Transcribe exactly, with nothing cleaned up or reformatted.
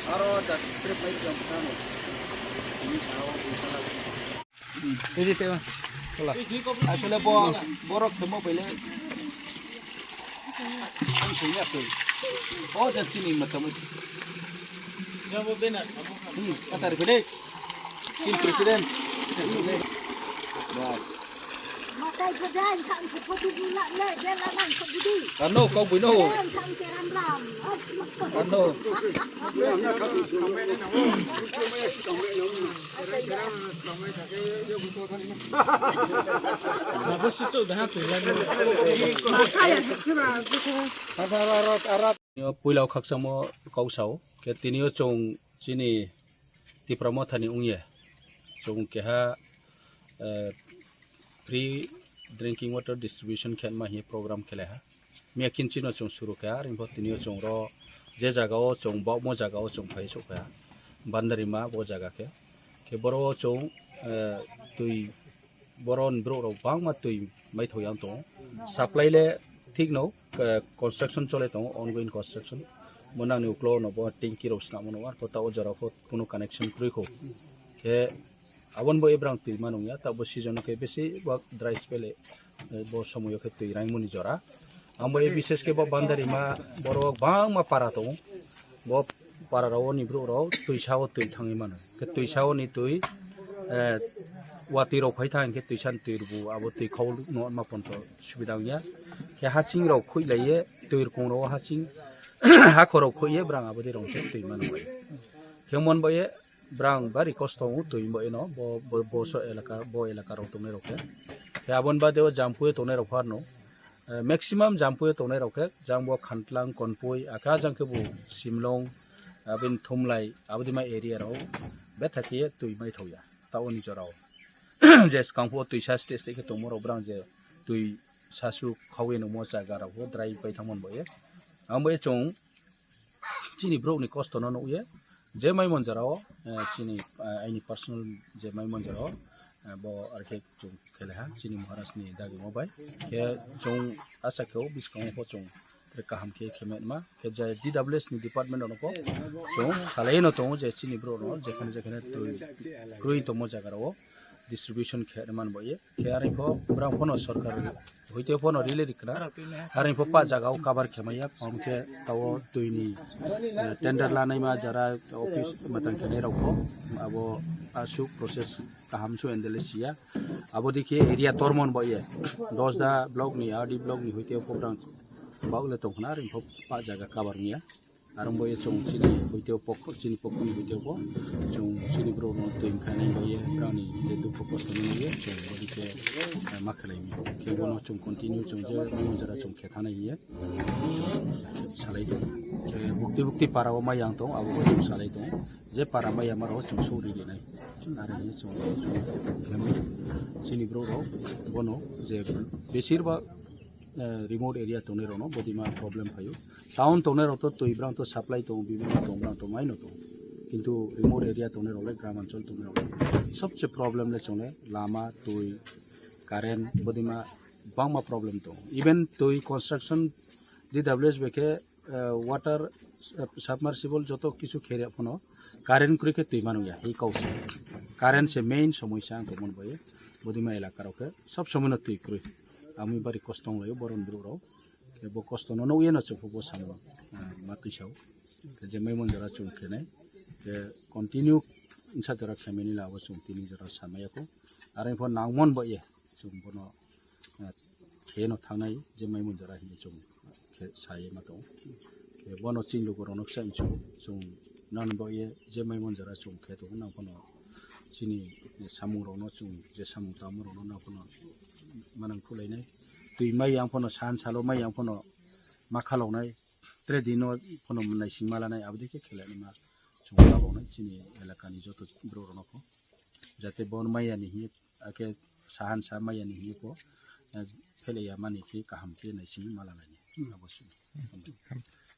Aro da trip lai jam kano. Ini tahu di sana. Ini tema. Asale bo borok temo bele. Ang sini apa? Oh, dan sini mata. Hmm, kata Rifai. Team president. Bas. Makai pedang kan ke photo bulak le, dia lanang ke budi. Kano kau buino. Pedang kan ke ram ram. Kano. Makai ya, kira. Puila o khakchangmo kok sao, khe tini o chwng chini Tipra Motha ni wngya, chwng keha, eh, free drinking water distribution khe ma hiye program khe lai ha. Miya khin chino chwng suru kha, ringpho tini o chwng ro je jaga o chwng bokmo jaga o chwng phai sok kha, Bandarima bo jaga khe, khe boro o chwng, eh, twi Boron borok rok bangma twi maithok yang tongo. Supply le thik no, eh, construction chole tongo, ongoing construction. Mo nangni uklo no bo tanki rok swnamo no, arpho ta o jora pho kuno connection kwrwi kho. Khe aboni bo ebrang twi ma nungya, ta bo season khe besi bo dry spell, eh, bo somoyo khe twi raimoni jora. Ang bo e bises khe bo Bandarima borok bangma para tongo. Bo para rao ni borok rao twi sao twi thangwi mano. Khe twi sao ni twi, eh, watwi rok phai thang khe twi san twi rwbu abo twi khau no ma ponto subida wngya. Khe hasing rok khui laiye twi rwkong rao hasing hakhor rok khuiye brang abo di rong se twi mano. Khe mon bo ye brang bari kosto wngo twi bo eno bo, bo, bo so elaka, bo elaka rok tongnai rok khe. Khe aboni bade o Jampui tongnai rok pharno. Eh, maximum Jampui tongnai rok khe, jang bo Khantlang, Konpui, aka jang khe bo Simlong, abini Thumlai, abodi ma area rok betha khe twi mai thokya, ta oni jorao. Je skang pho twi sa stage khe tongmo rok brang je twi sasu khawi nungmo jaga rok bo dry pai thangmani bo ye. Ang bo ye chwng chini borok ni kosto no nukye, je mai monjora o, eh, chini, eh, aini personal je mai monjora o, eh, bo arkhe chwng khe lai ha chini Maharaj ni dagimo bai. Khe chwng asa khe o bwskango pho chwng tre kaham khe khe ma khe je D W S ni department rok no pho chwng salai no tongo je chini borok no jekhane jekhane twi kwrwi tongmo jaga rok o distribution khe man bo ye. Khe ari pho borok pho no sorkar hoite pho no rili rikna. Ari pho pa jaga o cover khe maya, hom khe tao twi ni, eh, tender lanai ma jara office matang khe nai rok pho abo asuk process kaham su endele siya. Abo dikhe area tormon bo ye Dosda block ni, R D block ni hoite pho borok bak le tong khna, ari pho pa jaga cover niya. Arong bo ye chwng chini hoite pokho, chini pokho ni hoite pho chwng chini borok no twi khainai bo ye brani je dukho kosto ni ye chwng bo dikhe, eh, ma khlai mi. Khe bono chwng continue chwng je mung jora chwng khe thanai ye salai tong. Eh, bukti bukti para o mai yang tong, abo bo chwng salai tong. Je para mai yang maro chwng suri rinai. Ari ni chwng, chwng khe mi chini borok rok bono je besir bak, eh, remote area tongnai rok no bodi ma problem phaio. Town tongnai rok to twi brang to supply tongo, bibhinno tong brang to maino tongo. Kintu remote area tongnai rok le, gram anchol tongnai rok le sobse problem le chongnai lama, twi, current, bodima bangma problem tongo. Even twi construction D W S bai khe, eh, water, eh, submersible joto kisu khe rya phano current kwrwi khe twi manu ya, hi kau se. Current se main somosya ang tongmani bai. Bodima elaka rok khe sob somoi no twi kwrwi. Amui bari kosto wng laio boron borok rok. Khe bo kosto no nugwi no chwng bo samo, ah, ma twi sao. Khe je mai mon jora chwng khenai. Khe continue insa jora khe mani labo chwng tini jora samaya ko. Are pho nangmon bo ye chwng bono, ah, khe no thangnai je mai mon jora hinwi chwng khe saye ma tong. Khe bono chini luku rok no kisa insu chwng nang bo ye je mai mon jora chwng khe tong nang bono. Chini samung rokno chwng je samung tangma rokno nang phano manang khulainai. Twi mai yang phano san salo mai yang phano ma khaloknai. Tre dino phano naising malanai abodi khe khelainai ma chwng taboknai chini elakani joto borok rokno pho. Jate bon maya ni hiye ake sahan sa maya ni hiye pho, eh, phele ya mani khe kaham khe naising malanai. Abo se.